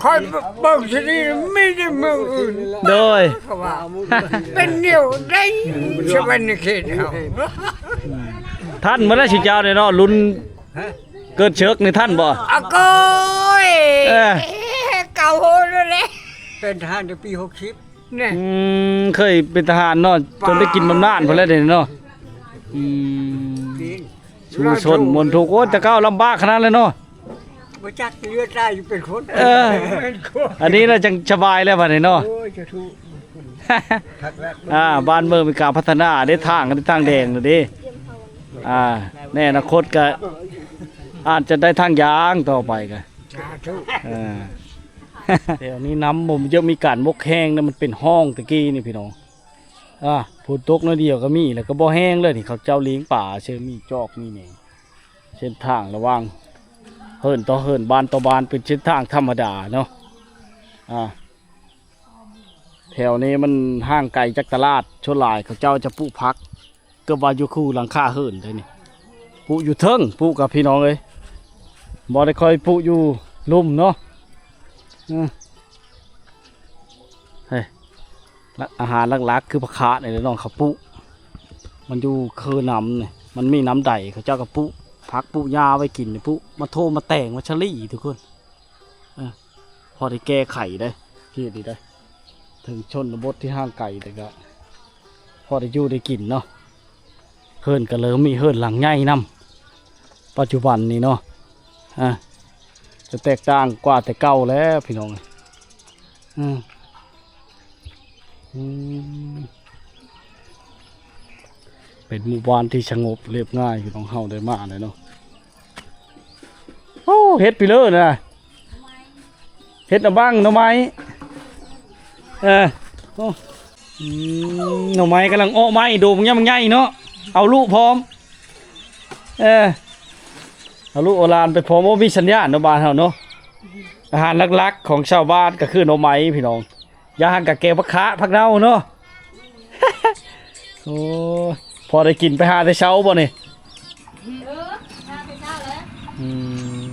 ຂ້ອຍເບິ່ງຊິນີ້ ມີແຕ່ເມືອງອື່ນ. ໂດຍ ເຂົາວ່າເປັນແນວໃດ ສະຫວັນນະເຂດເຮົາ. ອືມ ທັນໝົດແລ້ວຊຸມເຈົ້ານີ້ເນາະ ລຸ້ນ ຮະ ເກີດເຊີກນີ້ທັນບໍ່? ອາໂກຍ ເອີ ເກົ່າໂຫດແລ້ວ. ເປັນທະຫານແຕ່ປີຫົກສິບນີ້. ອືມ ເຄີຍເປັນທະຫານເນາະ ຈົນໄດ້ກິນບຳນານພຸ້ນແຫຼະເດເນາະ. ອືມ ສູ້ຊົນມ່ວນທຸກ. ໂອ້ຍ ແຕ່ເກົ່າລຳບາກຂະໜາດເລີຍເນາະ. ບໍ່ຈັກເຫຼືອຕາຍຢູ່ເປັນຄົນ. ເອີ ອັນນີ້ລະຈັ່ງສະບາຍແລ້ວບັດນີ້ເນາະ. ໂອ້ຍ ສາທຸ. ອ່າ ບ້ານເມືອງມີການພັດທະນາເດ້ ທາງ ທາງແດງເດ້. ອ່າ ໃນອະນາຄົດກະອາດຈະໄດ້ທາງຢາງຕໍ່ໄປກະ. ສາທຸ. ເອີ ແຖວນີ້ນ້ຳບໍ່ເຢີະ ມີການໝົກແຫ້ງນະ ມັນເປັນຮ່ອງແຕ່ກີ້ນີ້ພີ່ນ້ອງ. ອ່າ ຝົນຕົກໜ້ອຍດຽວກໍມີ ແລ້ວກໍບໍ່ແຫ້ງເລີຍນີ້. ເຂົາເຈົ້າລ້ຽງປາ ເຊິ່ງມີຈອກມີແໜ ເສັ້ນທາງລະຫວ່າງເຮືອນຕໍ່ເຮືອນ ບ້ານຕໍ່ບ້ານ ເປັນເສັ້ນທາງທຳມະດາເນາະ. ອ່າ ແຖວນີ້ມັນຫ່າງໄກຈາກຕະຫຼາດ ສ່ວນຫຼາຍເຂົາເຈົ້າຈະປູກຜັກ ເກືອບວ່າຢູ່ຄູ່ຫຼັງຄາເຮືອນເດ້ນີ້. ປູກຢູ່ເທິງ ປູກກັບພີ່ນ້ອງເອີຍ ບໍ່ໄດ້ຄ່ອຍປູກຢູ່ລຸ່ມເນາະ. ເອີ ເຮີ້ຍ ອາຫານຫຼັກໆຄືຜັກຄາດນີ້ແຫຼະນ້ອງ ເຂົາປູກ ມັນຢູ່ເຄີນ້ຳນີ້ ມັນມີນ້ຳໃດ ເຂົາເຈົ້າກໍປູກຜັກປູກຫຍ້າໄວ້ກິນ ປູກໝາກໂທໝາກແຕງ ໝາກສາລີ ທຸກຄົນ. ເອີ ພໍໄດ້ແກ້ໄຂໄດ້ ເຂດນີ້ໄດ້ ເຖິງຊົນນະບົດທີ່ຫ່າງໄກ ແຕ່ກໍພໍໄດ້ຢູ່ໄດ້ກິນເນາະ. ເຮືອນກໍເລີ່ມມີເຮືອນຫຼັງໃຫຍ່ນຳ ປັດຈຸບັນນີ້ເນາະ. ອ່າ ຈະແຕກຕ່າງກວ່າແຕ່ເກົ່າແລ້ວພີ່ນ້ອງ. ອືມ ອືມ ເປັນໝູ່ບ້ານທີ່ສະຫງົບລຽບງ່າຍ ພີ່ນ້ອງເຮົາໄດ້ມາແລ້ວເນາະ. ເຮັດປີເລີນະ ເຮັດໜໍ່ບັ້ງໜໍ່ໄມ້ ເອີ ໂອ້ ອືມ ໜໍ່ໄມ້ກຳລັງເອາະໄມ້ ໂດບັກໃຫຍ່ບັກໃຫຍ່ເນາະ ເອົາລູກພ້ອມ ເອີ ເອົາລູກເອົາຫຼານໄປພ້ອມ. ໂອ້ ມີສັນຍານເນາະ ບ້ານເຮົາເນາະ. ອາຫານຫຼັກໆຂອງຊາວບ້ານກໍຄືໜໍ່ໄມ້ພີ່ນ້ອງ. ຢ່າຫັ້ນກະແກງຜັກຂະ ຜັກເນົ່າເນາະ. ໂອ້ ພໍໄດ້ກິນ. ໄປຫາແຕ່ເຊົ້າບໍ່ນີ້? ເອີ ຫາແຕ່ເຊົ້າແຫຼະ. ອືມ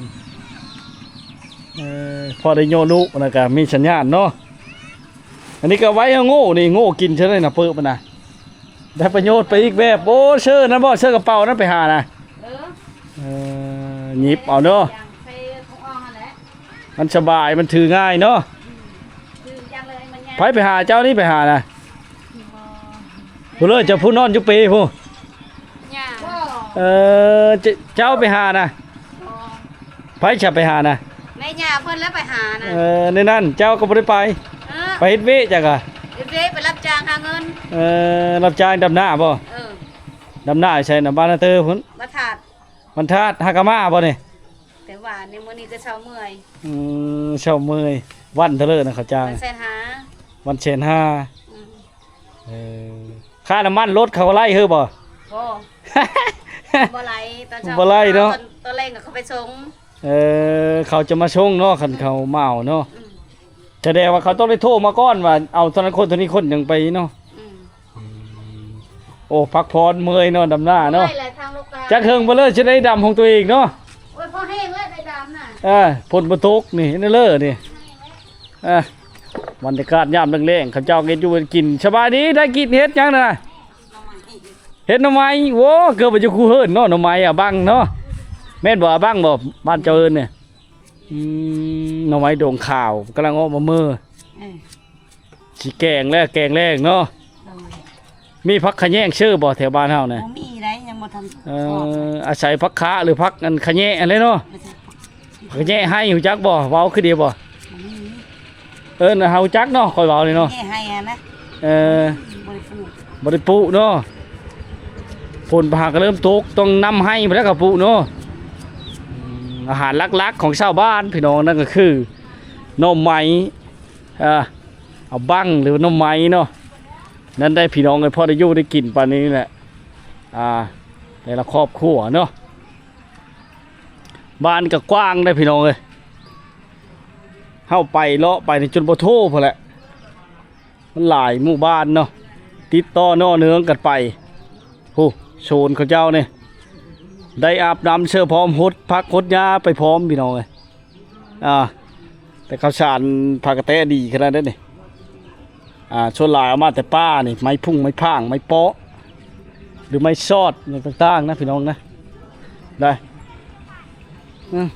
ເອີ ພໍໄດ້ໂຍລູກ ແລ້ວກະມີສັນຍານເນາະ. ອັນນີ້ກໍໄວ້ເອົາໂງ່ນີ້ ໂງ່ກິນຊະເລີຍນະ ເປີບມັນນະ ໄດ້ປະໂຫຍດໄປອີກແບບ. ໂອ້ ເຊີນັ້ນບໍ່ ເຊີກະເປົານັ້ນໄປຫານະ. ເອີ ເອີ ຫຍິບເອົາເນາະ ຢ່າງໃສ່ຖົງອ່ອງຫັ້ນແຫຼະ. ມັນສະບາຍ ມັນຖືງ່າຍເນາະ. ອືມ ຖືຢ່າງເລີຍມັນຍາກ. ໃຜໄປຫາເຈົ້ານີ້ ໄປຫານະ? ບໍ່ ຜູ້ເລີຍ ເຈົ້າຜູ້ນອນຢູ່ເປຜູ້. ຍ່າ ເອີ ເຈົ້າ ເຈົ້າໄປຫານະ? ບໍ່ ໃຜຈະໄປຫານະ? ແມ່ຍ່າເພິ່ນແຫຼະໄປຫານະ. ເອີ ໃນນັ້ນເຈົ້າກໍບໍ່ໄດ້ໄປ. ເອີ ໄປເຮັດວຽກຈັກກະ ເຮັດວຽກ ໄປຮັບຈ້າງຫາເງິນ. ເອີ ຮັບຈ້າງດຳນາບໍ່? ເອີ ດຳນາຢູ່ໃສນະ? ບ້ານນາເຕີພຸ້ນ ບ້ານທາດ. ບ້ານທາດ ຫາກະມາບໍ່ນີ້? ແຕ່ວ່າໃນມື້ນີ້ກໍເຊົາເມື່ອຍ. ອືມ ເຊົາເມື່ອຍ. ວັນເທົ່າເລີນະເຂົາຈ້າງ? ວັນແສນຫ້າ. ວັນແສນຫ້າ. ອືມ ເອີ ຄ່ານ້ຳມັນລົດເຂົາໄລ່ເຮີບໍ່? ບໍ່ ບໍ່ໄລ່. ຕອນເຊົ້າບໍ່ໄລ່ເນາະ ຕອນ ຕອນແລງກໍເຂົາໄປສົ່ງ. ເອີ ເຂົາຈະມາສົ່ງເນາະ ຄັນເຂົາມາເອົາເນາະ. ອືມ ສະແດງວ່າເຂົາຕ້ອງໄດ້ໂທມາກ່ອນວ່າເອົາເທົ່ານັ້ນຄົນ ເທົ່ານີ້ຄົນ ຈັ່ງໄປເນາະ. ອືມ ອືມ ໂອ້ ພັກຜ່ອນເມື່ອຍເນາະ ດຳນາເນາະ. ໂອ້ຍ ແລະທາງໂລກາ ຈັກເຖິງບໍ່ເລີຍ ຈະໄດ້ດຳຂອງຕົວເອງເນາະ. ໂອ້ຍ ພໍແຮງແລ້ວໄດ້ດຳນະ. ເອີ ຝົນບໍ່ຕົກນີ້ ເຫັນເລີນີ້. ອ່າ ບັນຍາກາດຍາມແລງໆ ເຂົາເຈົ້າເຮັດຢູ່ເຮັດກິນ. ສະບາຍດີ ໄດ້ກິນເຮັດຫຍັງນະ? ເຮັດໜໍ່ໄມ້. ໂອ້ ເກືອບວ່າຢູ່ຄູ່ເຮືອນເນາະ ໜໍ່ໄມ້ອາບັງເນາະ. ແມ່ນບໍ່ ອາບັງບໍ່ ບ້ານເຈົ້າເອີ້ນນີ້? ອືມ ໜໍ່ໄມ້ດົງຂາວ ກຳລັງອອກມາເມີ. ເອີ ຊິແກງແລ້ວ ແກງແລງເນາະ. ໂດຍ ມີຜັກຂະແຍງເຊີບໍ່ແຖວບ້ານເຮົານະ? ບໍ່ມີໃດ ຍັງບໍ່ທັນ. ເອີ ອອກ ອາໄສຜັກຂະ ຫຼື ຜັກອັນຂະແຍງຫັ້ນແຫຼະເນາະ. ອາໄສຜັກຂະແຍງໄຮ່ ຮູ້ຈັກບໍ່? ເວົ້າຄືດຽວບໍ່? ບໍ່ມີ. ເອີ ເຮົາຮູ້ຈັກເນາະ ຂ້ອຍເວົ້ານີ້ເນາະ. ຂະແຍງໄຮ່ຫັ້ນນະ. ເອີ ບໍ່ໄດ້ປູກ ບໍ່ໄດ້ປູກເນາະ. ຝົນຫາກະເລີ່ມຕົກ ຕ້ອງນຳໄຮ່ພຸ້ນແຫຼະເຂົາປູກເນາະ. ອືມ ອາຫານຫຼັກໆຂອງຊາວບ້ານພີ່ນ້ອງ ນັ້ນກໍຄືໜໍ່ໄມ້ ອ່າ ອາບັງ ຫຼືວ່າໜໍ່ໄມ້ເນາະ. ນັ້ນໄດ໋ພີ່ນ້ອງເອີຍ ພໍໄດ້ຢູ່ໄດ້ກິນປານນີ້ແຫຼະ ອ່າ ແຕ່ລະຄອບຄົວເນາະ. ບ້ານກໍກວ້າງໄດ໋ພີ່ນ້ອງເອີຍ ເຮົາໄປເລາະໄປນີ້ຈົນບໍ່ໂທພຸ້ນແຫຼະ. ມັນຫຼາຍໝູ່ບ້ານເນາະ ຕິດຕໍ່ເນາະເນື່ອງກັນໄປ. ໂອ້ ໂຊນເຂົາເຈົ້ານີ້ ໄດ້ອາບນ້ຳເຊື້ອພ້ອມ ຫົດຜັກຫົດຫຍ້າໄປພ້ອມພີ່ນ້ອງເອີຍ. ອ່າ ແຕ່ເຂົ້າສານພາກະແຕະດີຂະໜາດໃດນີ້. ອ່າ ສ່ວນຫຼາຍເອົາມາແຕ່ປ່ານີ້ ໄມ້ພຸ້ງ ໄມ້ຜາງ ໄມ້ເປາະ ຫຼືໄມ້ຊອດຫຍັງຕ່າງໆນະພີ່ນ້ອງນະ. ໄດ້ ອືມ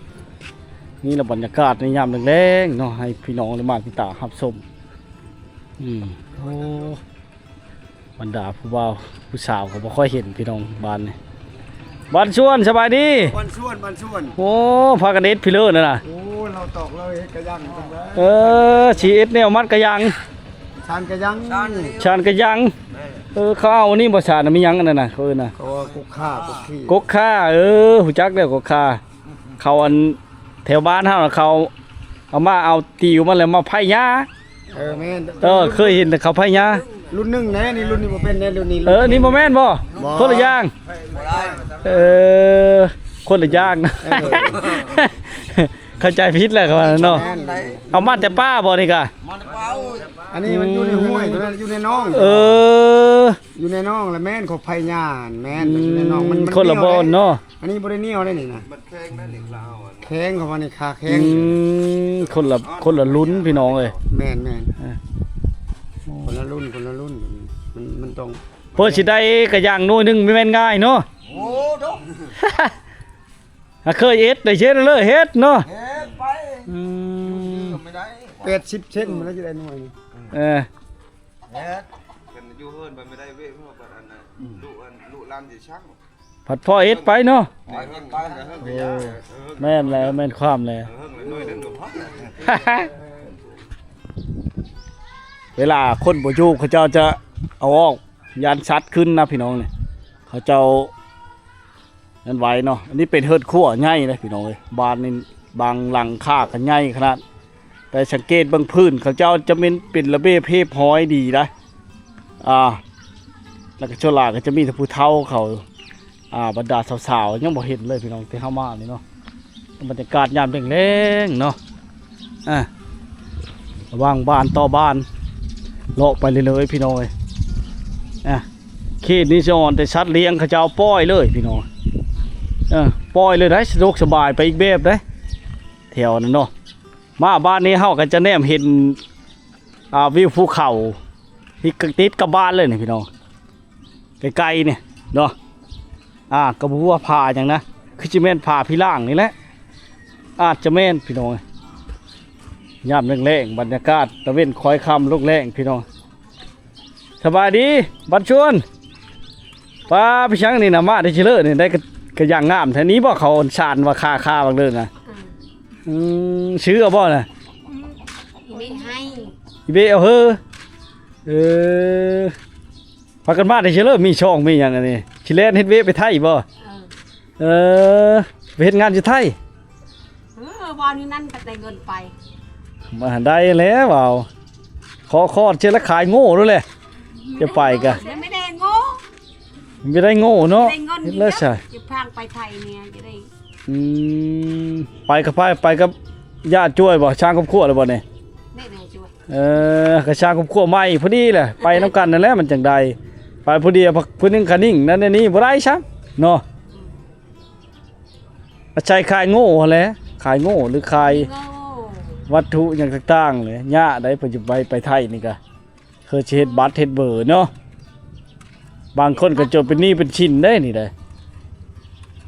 ນີ້ລະບັນຍາກາດໃນຍາມແລງໆເນາະ ໃຫ້ພີ່ນ້ອງໄດ້ມາຕິດຕາມຮັບຊົມ. ອືມ ໂອ້ ບັນດາຜູ້ບ່າວຜູ້ສາວກໍບໍ່ຄ່ອຍເຫັນພີ່ນ້ອງບ້ານນີ້. ບ້ານຊວນ ສະບາຍດີ. ບ້ານຊວນ ບ້ານຊວນ. ໂອ້ ພາກັນເຮັດພີເລີນະນະ. ໂອ້ ລາວຕອກ ລາວເຮັດກະຍັງຈັ່ງໃດ. ເອີ ຊິເຮັດແນວມັດກະຍັງ ຊານກະຍັງ ຊານກະຍັງ. ເອີ ເຂົາເອົາອັນນີ້ບໍ່ ຊານ ມີຫຍັງອັນນັ້ນນະ ເຂົາເອີ້ນນະ? ເຂົາວ່າກົກຂ່າ ກົກຂີ່ ກົກຂ່າ. ເອີ ຮູ້ຈັກແລ້ວ ກົກຂ່າ. ເຂົາອັນ ແຖວບ້ານເຮົານະ ເຂົາເອົາມາ ເອົາຕີວມາແລ້ວມາໄຜ່ຫຍ້າ. ເອີ ແມ່ນ. ເອີ ເຄີຍເຫັນແຕ່ເຂົາໄຜ່ຫຍ້າ. ລຸ້ນໜຶ່ງແດ່ ນີ້ລຸ້ນນີ້ບໍ່ເປັນແດ່ ລຸ້ນນີ້. ເອີ ນີ້ບໍ່ແມ່ນບໍ່? ບໍ່. ຄົນລະຢ່າງ. ເອີ ຄົນລະຢ່າງ. ເອີ ເຂົ້າໃຈຜິດແລ້ວເຂົາວ່າເນາະ. ແມ່ນ. ເອົາມາແຕ່ປ່າບໍ່ນີ້ກະ? ມາແຕ່ປ່າ. ອັນນີ້ມັນຢູ່ໃນຫ້ວຍ ຕົວນັ້ນຢູ່ໃນໜອງ. ເອີ ຢູ່ໃນໜອງລະແມ່ນ ເຂົາໄຜ່ຫຍ້າ. ແມ່ນ. ອືມ ຢູ່ໃນໜອງ ມັນ ມັນຄົນລະບ່ອນເນາະ. ອັນນີ້ບໍ່ໄດ້ໜຽວເດ້ນີ້ນະ ມັນແຂງໄດ້ນີ້ລາວ ແຂງເຂົາວ່ານີ້ ຂາແຂງ. ອືມ ຄົນລະ ຄົນລະລຸ້ນພີ່ນ້ອງເອີຍ. ແມ່ນໆ ເອີ ຄົນລະລຸ້ນ ຄົນລະລຸ້ນ. ມັນ ມັນຕ້ອງ ເພື່ອຊິໄດ້ກະຢ່າງໜ່ວຍໜຶ່ງ ບໍ່ແມ່ນງ່າຍເນາະ. ໂອ້ໂດ ຫາເຄີຍເຮັດ ໄດ້ເຮັດເລີຍ ເຮັດເນາະ. ເຮັດໄປ. ອືມ ແປດສິບເຊັນ ມັນຈະໄດ້ໜ່ວຍໜຶ່ງ. ເອີ ເຮັດ ເພິ່ນຢູ່ເຮືອນໄປບໍ່ໄດ້ເວະ ເພາະວ່າອັນນັ້ນ ອືມ ລູກອັນ ລູກຫຼານຊິຊັງ. ພັດພໍເຮັດໄປເນາະ. ໄປເຮືອນ ໄປເຮືອນກະຢາ. ໂອ້ ແມ່ນແຫຼະ ແມ່ນຄວາມແຫຼະ. ເອີ ເຮືອນລະໜ່ວຍໜຶ່ງ. ເວລາຄົນບໍ່ຢູ່ ເຂົາເຈົ້າຈະເອົາອອກ ຢ້ານສັດຂຶ້ນນະພີ່ນ້ອງນີ້ ເຂົາເຈົ້ານັ້ນໄວ້ເນາະ. ອັນນີ້ເປັນເຮືອນຄົວໃຫຍ່ເດ້ພີ່ນ້ອງເອີຍ. ບ້ານນີ້ ບາງຫຼັງຄາກໍໃຫຍ່ຂະໜາດ ແຕ່ສັງເກດເບິ່ງພື້ນເຂົາເຈົ້າຈະແມ່ນເປັນລະບຽບຮຽບຮ້ອຍດີໄດ໋ ອ່າ ແລ້ວກໍສ່ວນຫຼາຍກໍຈະມີແຕ່ຜູ້ເຖົ້າເຂົາ ອ່າ ບັນດາສາວໆ ຍັງບໍ່ເຫັນເລີຍພີ່ນ້ອງ ທີ່ເຮົາມານີ້ເນາະ. ບັນຍາກາດຍາມແລງໆ ເນາະ ອ່າ ລະຫວ່າງບ້ານຕໍ່ບ້ານ ເລາະໄປເລື້ອຍໆ ພີ່ນ້ອງເອີຍ ອ່າ ເຂດນີ້ສະອອນແຕ່ສັດລ້ຽງເຂົາເຈົ້າປ່ອຍເລີຍພີ່ນ້ອງ ເອີ ປ່ອຍເລີຍໄດ໋ ສະດວກສະບາຍໄປອີກແບບໄດ໋ ແຖວນັ້ນເນາະ. ມາບ້ານນີ້ເຮົາກໍຈະແນມເຫັນ ອ່າ ວິວພູເຂົາທີ່ຕິດກັບບ້ານເລີຍນີ້ພີ່ນ້ອງ ໃກ້ໆ ນີ້ເນາະ ອ່າ ກໍບໍ່ຮູ້ວ່າຜາຫຍັງນະ ຄືຊິແມ່ນຜາຜີລ່າງນີ້ແຫຼະ ອາດຈະແມ່ນພີ່ນ້ອງ. ຍາມແລງໆ ບັນຍາກາດຕາເວັນຄ້ອຍຄ່ຳລົງແລງພີ່ນ້ອງ. ສະບາຍດີ ບັນຊວນ ປ້າ ໄປຫຍັງນີ້ນະ ມາແຕ່ເຊີເລີນີ້ ໄດ້ກະ ກະຢ່າງງາມແທ້ ນີ້ບໍ່ເຂົາສານວ່າຄາຄາບັກເລີນນະ ອືມ ອືມ ຊື້ເອົາບໍ່ນະ ອີເບໃຫ້ ອີເບເອົາເຮີ ເອີ ພາກັນມາແຕ່ເຊີເລີ ມີຊ່ອງມີຫຍັງອັນນີ້ ຊິແລ່ນເຮັດວຽກໄປໄທບໍ່ ເອີ ເອີ ໄປເຮັດງານຢູ່ໄທ ເອີ ບໍ່ນີ້ນັ້ນກໍໄດ້ເງິນໄປ ມາໄດ້ແລ້ວເວົ້າ ຂໍ ຂໍເທື່ອລະຂາຍໂງ່ໂລດແຫຼະ ຈະໄປກະ ໄດ້ ໄດ້ໂງ່ ໄດ້ໂງ່ເນາະ ໄດ້ເງິນ ເຮັດແລ້ວຊະ ຈະພາໄປໄທນີ້ຈະໄດ້ ອືມ ໄປກໍໄປ ໄປກັບຍ່າຈ້ວຍບໍ່ ສ້າງຄອບຄົວແລ້ວບໍ່ນີ້ ແມ່ນແມ່ຈ້ວຍ ເອີ ກໍສ້າງຄອບຄົວໃໝ່ພໍດີແຫຼະ ໄປນຳກັນນັ້ນແຫຼະ ມັນຈັ່ງໄດ້ ໄປຜູ້ດຽວ ຜູ້ໜຶ່ງຂະໜິງນັ້ນນີ້ບໍ່ໄດ້ຊ້ຳເນາະ ອືມ ອາໄສຂາຍໂງ່ຫັ້ນແຫຼະ ຂາຍໂງ່ ຫຼືຂາຍ ໂງ່ ວັດຖຸຫຍັງຕ່າງໆ ແຫຼະ ຍາກໄດ໋ ເພິ່ນຈະໄປ ໄປໄທນີ້ກະ ເພິ່ນຊິເຮັດບັດເຮັດເບີເນາະ ບາງຄົນກໍຈົນເປັນໜີ້ເປັນສິນໄດ໋ນີ້ໄດ໋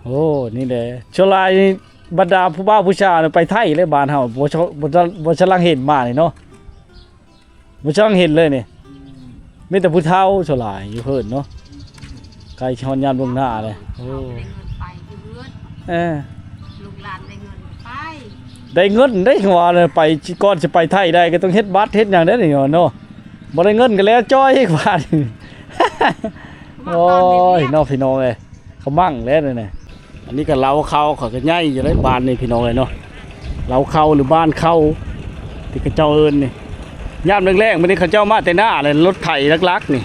ໂອ້ ນີ້ແຫຼະ ສ່ວນຫຼາຍບັນດາຜູ້ບ່າວຜູ້ສາວໄປໄທແຫຼະ ບ້ານເຮົາບໍ່ ບໍ່ ບໍ່ສະຫຼັງເຫັນມານີ້ເນາະ ບໍ່ຊ່າງເຫັນເລີຍນີ້ ມີແຕ່ຜູ້ເຖົ້າສ່ວນຫຼາຍຢູ່ເພິ່ນເນາະ ໃກ້ຮອດຍາມລ່ວງໜ້າເລີຍ ໂອ້ ໄດ້ເງິນໄປຢູ່ເຮືອນ ເອີ ລູກຫຼານໄດ້ເງິນໄປ ໄດ້ເງິນໄດ້ ຄືວ່າເລີຍ ໄປ ກ່ອນຊິໄປໄທໄດ້ກໍຕ້ອງເຮັດບັດເຮັດຫຍັງເດ້ນີ້ເນາະ ບໍ່ໄດ້ເງິນກໍແລ້ວຈ້ອຍອີກບາດນີ້ ໂອ້ຍເນາະ ພີ່ນ້ອງເອີຍ. ຂະມັງແຫຼະນີ້ນະ ອັນນີ້ກໍເລົ້າເຂົ້າ ເຂົາກໍໃຫຍ່ຢູ່ເດ້ບ້ານນີ້ພີ່ນ້ອງເອີຍເນາະ ເລົ້າເຂົ້າ ຫຼືບ້ານເຂົ້າ ທີ່ເຂົາເຈົ້າເອີ້ນນີ້ ຍາມແລງໆ ມື້ນີ້ເຂົາເຈົ້າມາແຕ່ນາແຫຼະ ລົດໄຖຫຼັກໆ ນີ້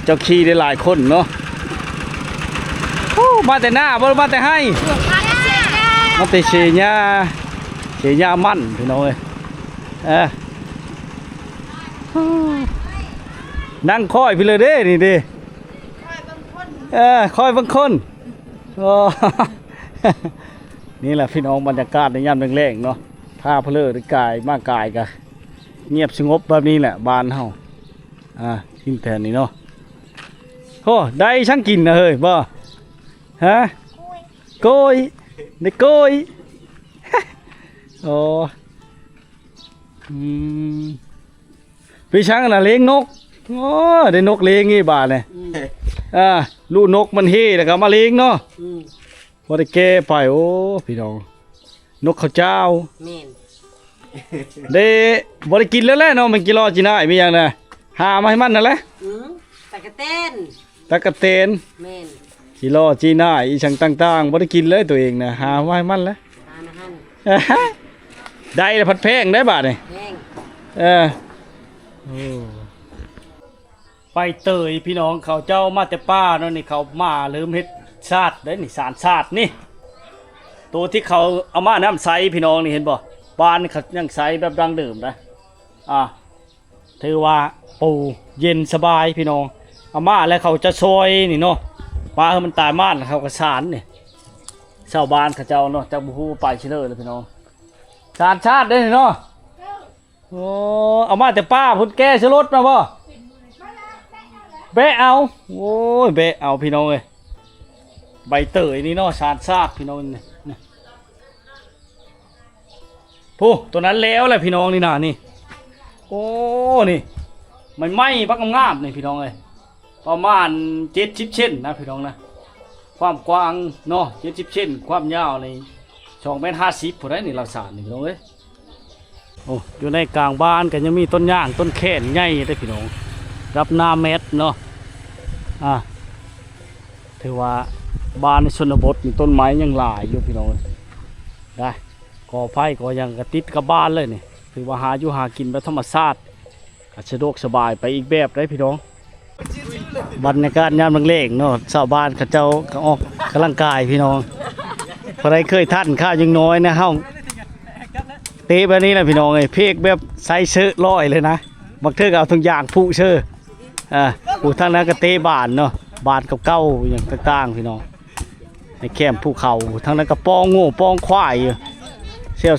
ເຈົ້າຂີ່ໄດ້ຫຼາຍຄົນເນາະ ໂອ້ ມາແຕ່ນາບໍ່ ມາແຕ່ໄຮ່ ມາແຕ່ເຊຍາ ເຊຍາມັນພີ່ນ້ອງເອີຍ ເອີ ນັ່ງຄອຍພີ້ເລີຍເດ້ ນີ້ເດ້ ເອີ ຄອຍເບິ່ງຄົນ ໂອ້ ນີ້ແຫຼະພີ່ນ້ອງ ບັນຍາກາດໃນຍາມແລງໆ ເນາະ ພາເພີນໄດ້ກາຍມາກາຍກະງຽບສະຫງົບແບບນີ້ແຫຼະ ບ້ານເຮົາ ອ່າ ກິນແຖວນີ້ເນາະ ໂອ້ ໄດ້ຊ່າງກິນນະເຮີ້ຍ ບໍ່ ຮະ ໂກ້ຍ ໄດ້ໂກ້ຍ ໂອ້ ອືມ ໄປຊ່າງນະ ລ້ຽງນົກ ໂອ້ ໄດ້ນົກລ້ຽງອີກບາດນີ້ ອືມ ອ່າ ລູກນົກມັນເຮ ແລ້ວກໍມາລ້ຽງເນາະ ອືມ ບໍ່ໄດ້ແກ່ໄປ ໂອ້ ພີ່ນ້ອງ ນົກເຂົາເຈົ້າ ແມ່ນ ໄດ້ ບໍ່ໄດ້ກິນແລ້ວແຫຼະເນາະ ມັນກິນລໍຈີນາຍ ມີຫຍັງນະ ຫາມາໃຫ້ມັນນັ້ນແຫຼະ ອືມ ຕະກະແຕນ ຕະກະແຕນ ແມ່ນ ຈີລໍຈີນາຍ ອີ່ຫຍັງຕ່າງໆ ບໍ່ໄດ້ກິນເລີຍຕົວເອງນະ ຫາມາໃຫ້ມັນແຫຼະ ຫາມາໃຫ້ ໄດ້ແລ້ວພັດແພງໄດ໋ບາດນີ້ ແພງ ເອີ ໂອ້ ໃບເຕີຍພີ່ນ້ອງ ເຂົາເຈົ້າມາແຕ່ປ່າເນາະ ນີ້ເຂົາມາເລີ່ມເຮັດສາດໄດ໋ນີ້ ສານສາດນີ້ ໂຕທີ່ເຂົາເອົາມານ້ຳໃສພີ່ນ້ອງ ນີ້ເຫັນບໍ່ ບ້ານເຂົາຍັງໃຊ້ແບບດັ້ງເດີມໄດ໋ ອ່າ ຖືວ່າປູເຢັນສະບາຍພີ່ນ້ອງ ອາມ່າແລະເຂົາຈະຊອຍນີ້ເນາະ ປາໃຫ້ມັນຕາຍໝາດ ແລ້ວເຂົາກໍສານນີ້ ຊາວບ້ານເຂົາເຈົ້າເນາະ ຈັກບໍ່ຮູ້ວ່າໄປຊິເລີແລ້ວພີ່ນ້ອງ ສານຊາດເດ້ນີ້ເນາະ ໂອ້ ເອົາມາແຕ່ປ່າພຸ້ນ ແກ່ໃສ່ລົດມາບໍ່ ແບະເອົາ ໂອ້ຍ ແບະເອົາພີ່ນ້ອງເອີຍ ໃບເຕີຍນີ້ເນາະ ສານຊາດພີ່ນ້ອງ ນີ້ ຜູ້ ຕົວນັ້ນແລ້ວແຫຼະພີ່ນ້ອງນີ້ນະ ນີ້ ໂອ້ ນີ້ ໃໝ່ໆ ບັກງາມໆ ນີ້ພີ່ນ້ອງເອີຍ ປະມານເຈັດສິບເຊັນນະພີ່ນ້ອງນະ ຄວາມກວ້າງເນາະ ເຈັດສິບເຊັນ ຄວາມຍາວນີ້ ສອງແມັດຫ້າສິບພຸ້ນໃດ໋ນີ້ ລາວສານນີ້ພີ່ນ້ອງເອີຍ ໂອ້ ຢູ່ໃນກາງບ້ານກໍຍັງມີຕົ້ນຍາງຕົ້ນແຂນໃຫຍ່ເດ້ພີ່ນ້ອງ ລະດັບໜ້າແມັດເນາະ ອ່າ ຖືວ່າບ້ານໃນຊົນນະບົດນີ້ຕົ້ນໄມ້ຍັງຫຼາຍຢູ່ພີ່ນ້ອງເອີຍ ໄດ້ ກໍໄຜ່ກໍຫຍັງກໍຕິດກັບບ້ານເລີຍນີ້ ຖືວ່າຫາຢູ່ຫາກິນແບບທຳມະຊາດ ກໍສະດວກສະບາຍໄປອີກແບບໄດ໋ພີ່ນ້ອງ. ບັນຍາກາດຍາມແລງໆເນາະ ຊາວບ້ານເຂົາເຈົ້າກໍອອກກຳລັງກາຍພີ່ນ້ອງ. ຜູ້ໃດເຄີຍທັນຂ່າວຍັງນ້ອຍນະ ເຮົາເຕະແບບນີ້ແຫຼະພີ່ນ້ອງເອີຍ ເພກແບບໃສ່ເຊີຮ້ອຍເລີຍນະ ບາງເທື່ອກໍເອົາຖົງຢາງຜຸເຊີ. ອ່າ ຜູ້ທາງນັ້ນກໍເຕະບານເນາະ ບານເກົ່າໆຫຍັງຕ່າງໆພີ່ນ້ອງ ໃນແຄມພູເຂົາ ທາງນັ້ນກໍປ້ອງງົວປ້ອງຄວາຍຢູ່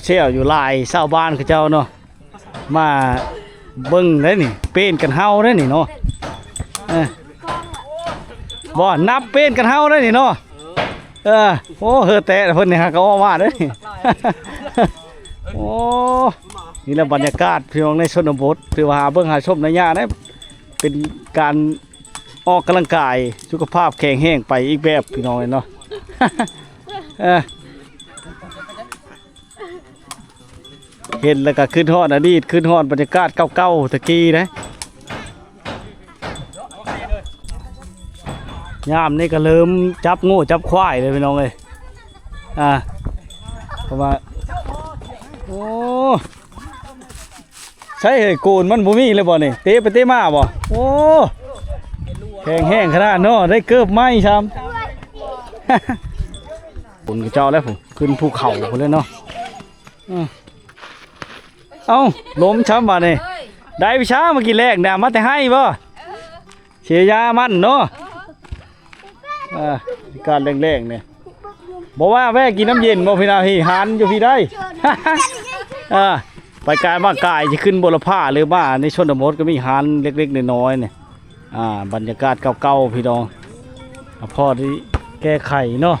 ແຊວໆຢູ່ ຫຼາຍຊາວບ້ານເຂົາເຈົ້າເນາະ ມາເບິ່ງໄດ໋ນີ້ ເປນກັນເຫົ່າໄດ໋ນີ້ເນາະ. ເອີ ບໍ່ນັບເປນກັນເຫົ່າໄດ໋ນີ້ເນາະ. ເອີ ໂອ້ ເຮີແຕະເພິ່ນນີ້ຫາກໍອອກມາເດ້. ໂອ້ ນີ້ແຫຼະບັນຍາກາດພີ່ນ້ອງໃນຊົນນະບົດ ຖືວ່າຫາເບິ່ງຫາຊົມໄດ້ຍາກເດ້ ເປັນການອອກກຳລັງກາຍ ສຸຂະພາບແຂງແຮງໄປອີກແບບພີ່ນ້ອງເອີຍເນາະ. ເອີ ເຫັນແລ້ວກໍຄິດຮອດອະດີດ ຄິດຮອດບັນຍາກາດເກົ່າໆແຕ່ກີ້ເດ້. ຍາມນີ້ກໍເລີ່ມຈັບງົວຈັບຄວາຍເລີຍພີ່ນ້ອງເອີຍ. ອ່າ ເພາະວ່າ ໂອ້ ໃສເຮີຍ ໂກນມັນບໍ່ມີເລີຍບໍ່ນີ້ ເຕະໄປເຕະມາບໍ່? ໂອ້ ແຂງແຮງຂະໜາດເນາະ ໄດ້ເກີບໃໝ່ຊ້ຳ. ໂກນເຂົາເຈົ້າແລ້ວພຸ້ນ ຂຶ້ນພູເຂົາພຸ້ນແລ້ວເນາະ. ອື ເອົ້າ ລົມຊ້ຳບາດນີ້ ໄດ້ວິຊາມາກິນແລກນະ ມາແຕ່ໄຮ່ບໍ່? ເສຍຢາມັນເນາະ. ອ່າ ອາກາດແລ້ງໆນີ້ ບໍ່ວ່າແວ່ກິນນ້ຳເຢັນບໍ່ພີ່ນ້ອງ ຫານຢູ່ພີ້ໄດ້. ອ່າ ໄປກາຍມາກາຍ ຊິຂຶ້ນບົວລະພາ ຫຼືວ່າໃນຊົນນະບົດກໍມີຫານເລັກໆນ້ອຍໆນີ້. ອ່າ ບັນຍາກາດເກົ່າໆ ພີ່ນ້ອງ ພໍໄດ້ແກ້ໄຂເນາະ